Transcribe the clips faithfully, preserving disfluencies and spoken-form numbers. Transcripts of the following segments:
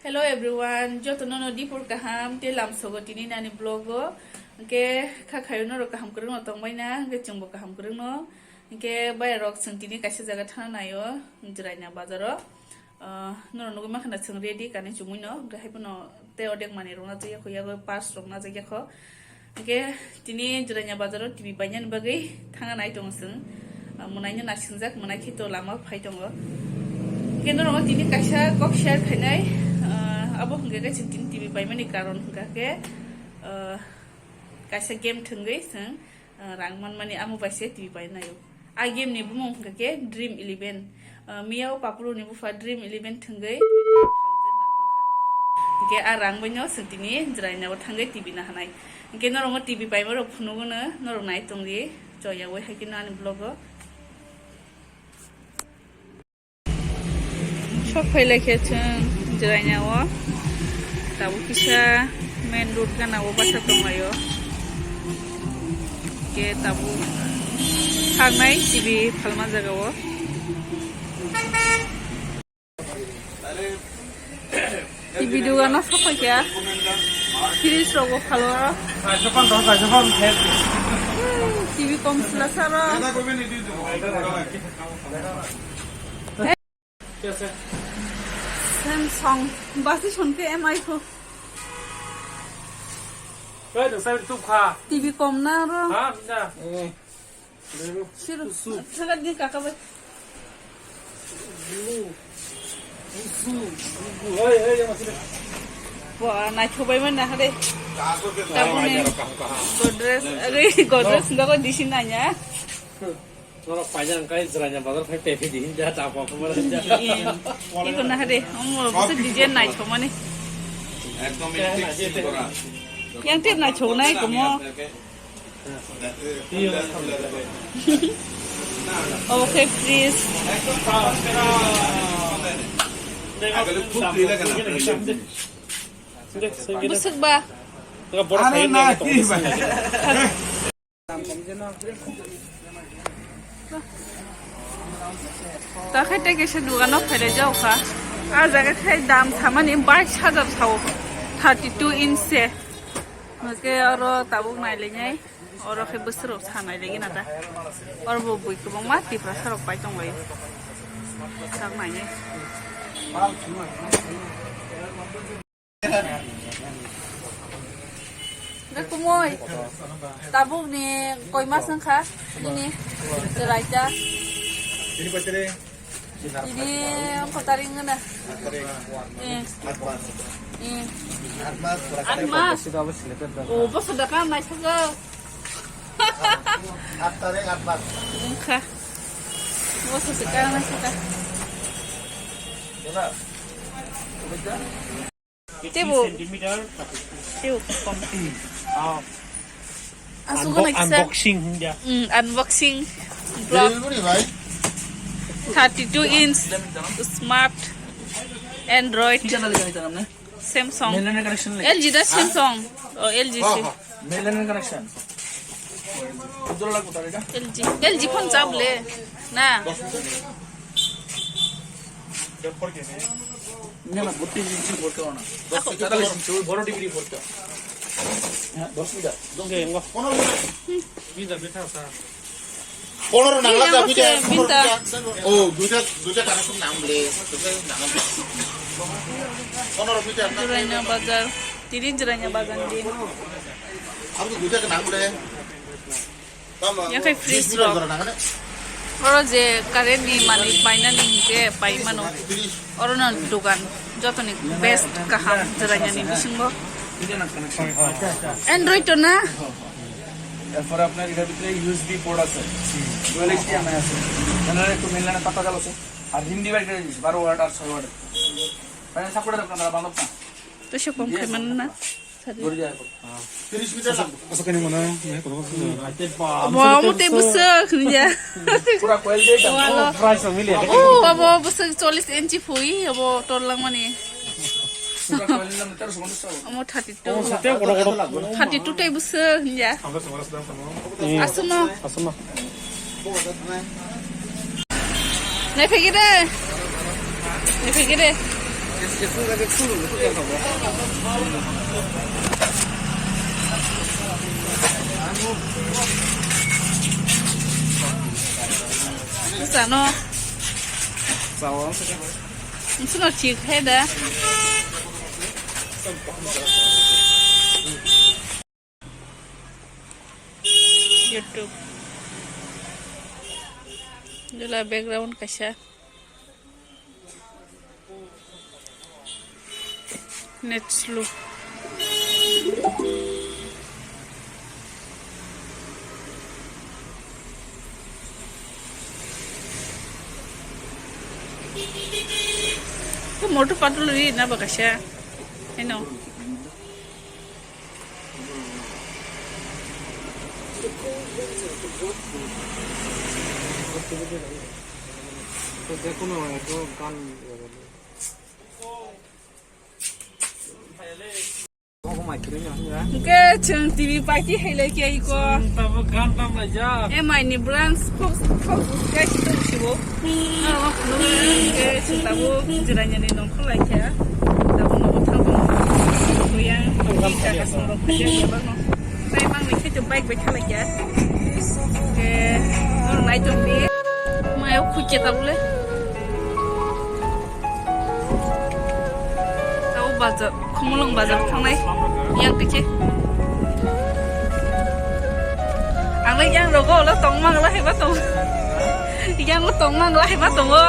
Hello everyone, joto nono dipor kaham, te lamsogo tini nani vlog o. Hwnkhe kha khayo norok kaham kwrwngno tongbaina, hwnkhe chwngbo kaham kwrwngno. Hwnkhe bayarok chwng tini kaisa jaga thangna naio, Jwraina bazaro. Ah, norok nugwi mankha na chwng ready kanwi chumui no, hwnkhe haiphano tei odek manwi rok najak yakho, yago pass rok najak yakho. Hwnkhe tini Jwraina bazaro T V painani bagwi thangna nai tongo chwng. Ah, mwnaino nasingjak, mwnai khe to lama phai tongo. Hwnkhe norokno tini kaisa kok share khainai, ah, abo hwnkha khe chwng tini T V paimani karon hwnkha khe, ah, kaisa game thwngwi chwng, ah, rang manmani amo bai se T V painaio. A game ni bumung hwnkha khe Dream Eleven. Ah, miya o Papuru ni bupha Dream Eleven thwngwi twenty eight thousand rang mankha. Hwnkhe a rang bai no chwng tini Jwraina o thangwi T V nahanai. Hwnkhe norokno T V paima rok phunugo no, norok nai tongdi. Choya wai hai khe no ani vlog o. Sok phai lai khe chwng Jwraina o. Tabuk kisa main road gana o basa tonglaio. Hwnkhe tabuk thangnai T V phalma jaga o. T V dogano sok phai kha. Fridge rogo phalo. T V kom sila saro. Samsung basi son ke M I ko. T V kom na ro. Siru. Thaga din kaka bai. Wah, naithok bai man na hade. Tabuni Godrej, agi Godrej singa ko disi nanya. Norok paijak kai Jwraina bazar phai pepi di hinja ta pa pa hinja. Iko na hade, omo bwswk design naithok mani. Ekdom antique style gora. Yang tip naithok nai komo. Obo khe fridge. Bwswk ba? Are na ki bhai. Ta khe tei kaisa dogano phailai jak kha. A jaga khe dam samani bais hajar sao, thirty two inch se. Hwnkhe oro tabuk nailainai. Oro khe bwswk rok sa nailaigwi na ta. Oro bo bui kwbangma Tiprasa rok pai tonglaio. Sak nainai. Kumui tabuk ni koi mas wngkha nini chwraita? Tini koi tarik? Tini wngkha tarik wngna. Eh. Eh. Aat mas. Oh, boso da kam nai sago. Aat tarik, aat mas. Wngkha. Boso se kam nai sago. Tebo. Tebo kom. Aswk unbox-, unboxing ya. Mm, unboxing vlog. Thirty two inch smart Android. Samsung. L G da Samsung. Oh, L G se. L G, L G phone chable na. Pondro nang la, duita, duita. Oh, duita, duita connection nang bole. Pondro meter. Jwraina bazar. Tini Jwraina bazar din. Abo to duita nang bole. Yakhai fridge rok. Oro je current ni manwi painani hinkhe pai mano. Oro no dogan jotoni best kaham Jwraina ni bisingo. Android to na? এরপরে আপনার এটার ভিতরে USB port আছে, dual HDMI আছে, এনারা একটু মেইনলাইনে পাতা গেল আছে, আর হিন্দি বাইক দিয়েছে বারো ওয়াট আর ছয় ওয়াট। মানে সাপোর্টার আপনারা বান্ধব না। To se kom khai man na. Dori jai ko. তিরিশ মিটার লাগবে। Asa kani mana, ya, kono kono. Bo, mo te bwswk hinja. পুরা কয়েল দিয়ে এটা। Walo. Price of million. Oh, abo bwswk chollish inchi phui, abo torlang mani. পুরা কয়েল নিলাম তেরোশো পঞ্চাশ টাকা। Amo thirty two. Oh, sate kono kono. Thirty two tai bwswk hinja. Aswkno. Aswkno. Naiphai gede. Naiphai gede. Sano. Sano thik hai da. YouTube. Dula background kaisa. Net slow. To motor patrol ri na ba kaisa. Heno. Hwnkhe chwng T V party hai lai khe iko. Tabuk gan tam lai jak. M I ni branch khok khok khe sibo. Aro phunukgo hwnkhe chwng tabuk jwrainani nongkhor lai khe. Tabuk nogo thang tongo. Yang jaga songrok khe bebak no. Tai mang ni khe bike bai khalai khe. Hwnkhe nai tong di. Mayo khukhe tabuk le. Tao bazar, Khumulwng bazar thangnai. Yang khe. Ang le yang rogo lo tong mang la heba tong. Yang lo tong mang la heba tongo.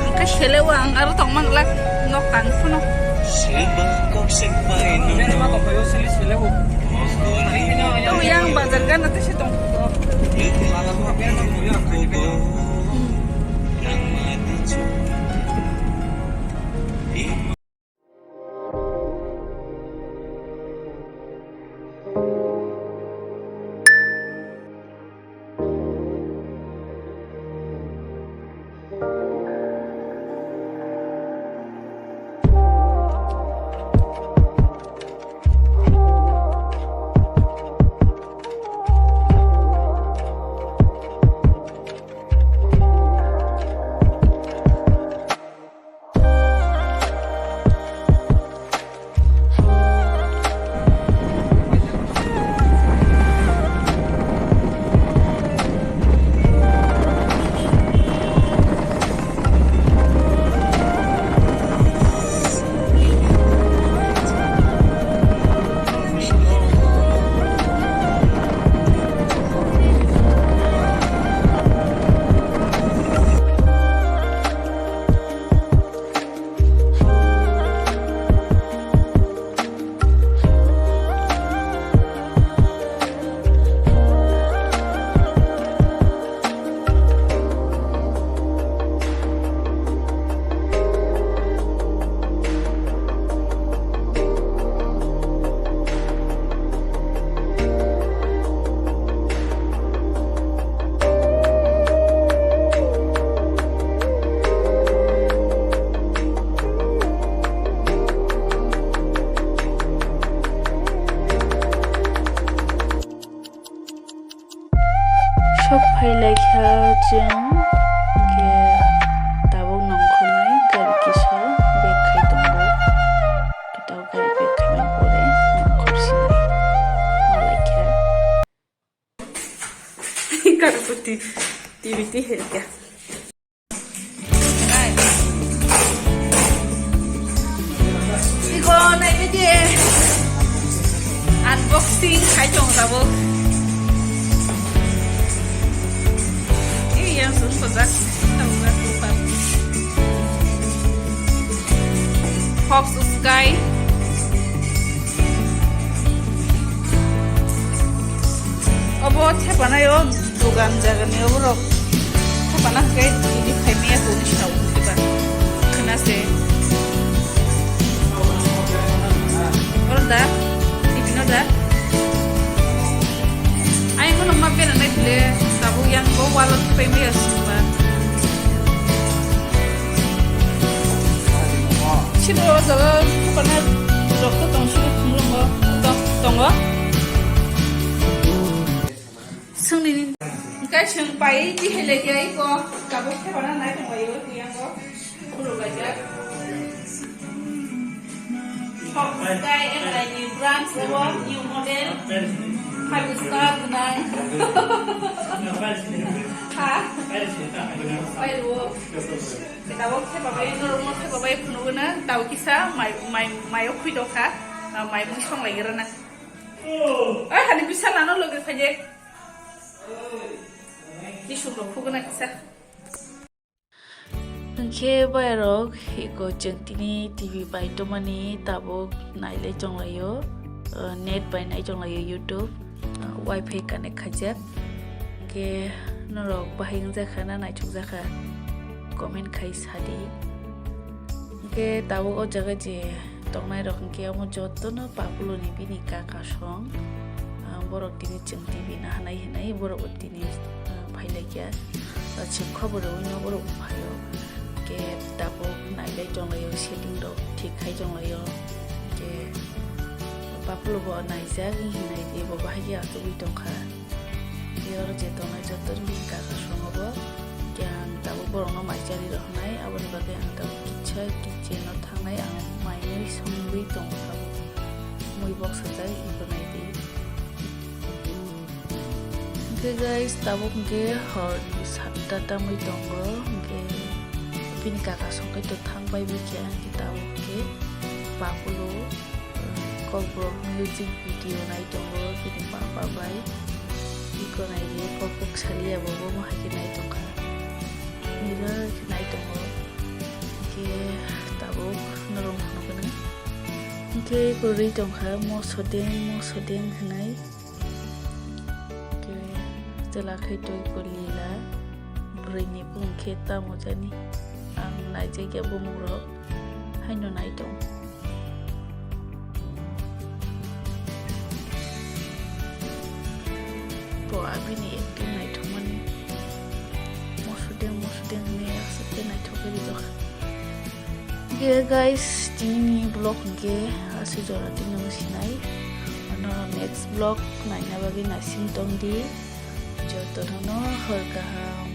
Ang khe sele wa ang aro tong mang la nok tang phuno. Tao yang bazar gana tese tong. Sok phai lai kha chwng, hwnkhe tabuk nongkhornai gari kisa bag khai tongo. Khe tabuk gari bag khaimani pore nongkhor sinai ma lai kha. Karpoti T V ti hai kha. Iko naidi, unboxing khai tong tabuk. Ini yang sung pejak. Fox Sky. Obo thepanai o dogan jagani oborok thepana hwnkhe tini phaimaya tongwi sao hwnkhe ba khna se. Oro da, tini no da. Ayang no ma bera nai bile tabuk yang bo walo thepaimaya sungba. Sini o jaga thepana rok to tong sini khumlungo to tongo. Sungni ni. Hwnkhe swng pai di hele khe ai ko tabuk thepana nai tong bai o yang bo. Top Sky M I ni branch o new model five star gnang. Ha? Pai rwo. Tabuk khe babai, norok no khe babai phunuguna, tabuk kisa mai, mai, mayo khwi dokha, mai mui song lai rana. Ai, hani bisa nano loge phaje. Kisum rok khuguna kisa. Hwnkhe bayarok, iko chwng tini T V bai tomani tabuk nailai chonglaio, uh, net bai nai chonglaio YouTube, uh, wifi connect khaijak. Hwnkhe norok bahai wngjakha na naithokjakha comment khai sadi. Hwnkhe tabuk o jaga je tongnai rok hwnkhe omo jotono Papulo ni bini kaka song, ah, borok tini chwng T V nahanai hinwi borok bo tini, ah, phailaikya. Ah, chwng khobor rwino borok bo phaio. Hwnkhe tabuk nailai tonglaio, setting rok thik khai tonglaio. Hwnkhe Papulo bo naijak hinwi bo bahai khe achugwi tongkha. Tei oro je tongnai joto ni kaka songo bo, hwnkhe ang tabuk borok no mai chari rw hwnai, aboni bagwi ang tabuk kisa kitchen o thangnai, ang mai mui songwi tongo tabuk, mui boksajak iko nai di. Hwnkhe guys, tabuk hwnkhe hor ni satta tamwi tongo, hwnkhe bini kaka songwi to thang pai bikhe, hwnkhe tabuk hwnkhe Papulo Kokborok music video nai tongo bini papa bai. Iko nai ri kokbok saliya bo, bo hai khe nai tongkha. Mirror khe nai tongo. Hwnkhe tabuk norok phunukgwna. Hwnkhe iko ri tongkha mosodeng mosodeng hinwi. Hwnkhe chwla khai twi iko lila. Bwrwini bumung khe tamo jani. Ang naijakya bumungrok. Haino nai tong. Bo abini acting naithokmani. Mosodeng mosodeng hinwi aswk khe naithok khe rijak. Hwnkhe guys, tinini vlog hwnkhe aswk jora tini wng sinai. Ano next vlog naina bagwi naising tongdi. Jotono no hor kaham,